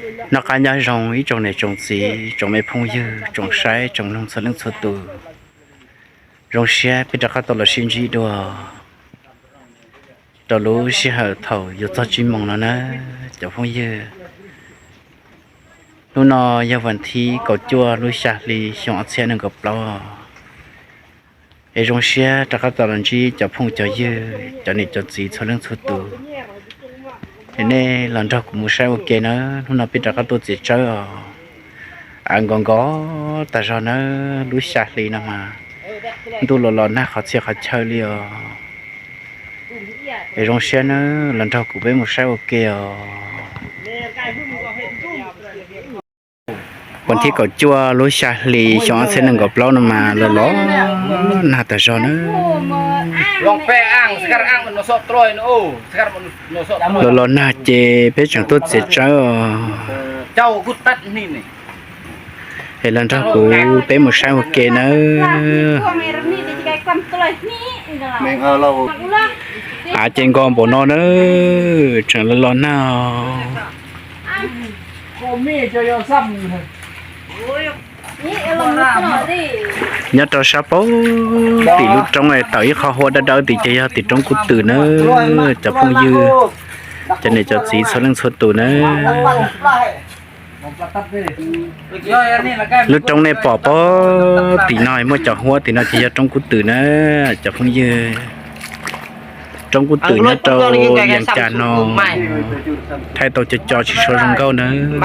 Noj qab nyob zoo ib tsoom niam tsoom txiv, tsoom me phooj ywg, tsoom saib tsoom mloog txhua leej txhua tus. Zoo siab peb rov qab tau los sib ntsib dua rau lub sij hawm thaum yuav txog tsib moos no na cov phooj ywg. Hnub no yog vas thib kaum cuaj lub xya hli xyoo ob txhiab nees nkaum plaub. Es zoo siab rov qab tau los ntsib cov phooj cov ywg, cov niam cov txiv txhua leej txhua tus. Es nej los nrog kuv mus saib ua ke na, hnub no peb rov qab tuaj txiav tsawb os. Av nkos nkos tag zog na, lub xya hli no mas ntuj los los nag qhov txhia qhov chaw li os. Es zoo siab na, los nrog kuv peb mus saib ua ke os. Vas thib kaum cuaj lub xya hli xyoo ob txhiab nees nkaum plaub no mas los los nag tag zog na. Los los nag ces peb tseem tuaj txiav tsawb os. Es los nrog kuv peb mus saib ua ke nawb. Av ces nkos npaum no na, tseem los los nag os. Nyob rau sab pem tim lub roob tawm ib qho hua dawb dawb tim ces yog tim roob Kub Twm na, cov phooj ywg, cov niam cov txiv txhua leej txhua tus na. Lub roob nej pom pem tim no muaj cov huab tim no ces yog roob Kub Twm na, cov phooj ywg. Roob Kub Twm nyob rau Yees Cas no, thaij tau co co tsis tshua zoo nkauj nawb.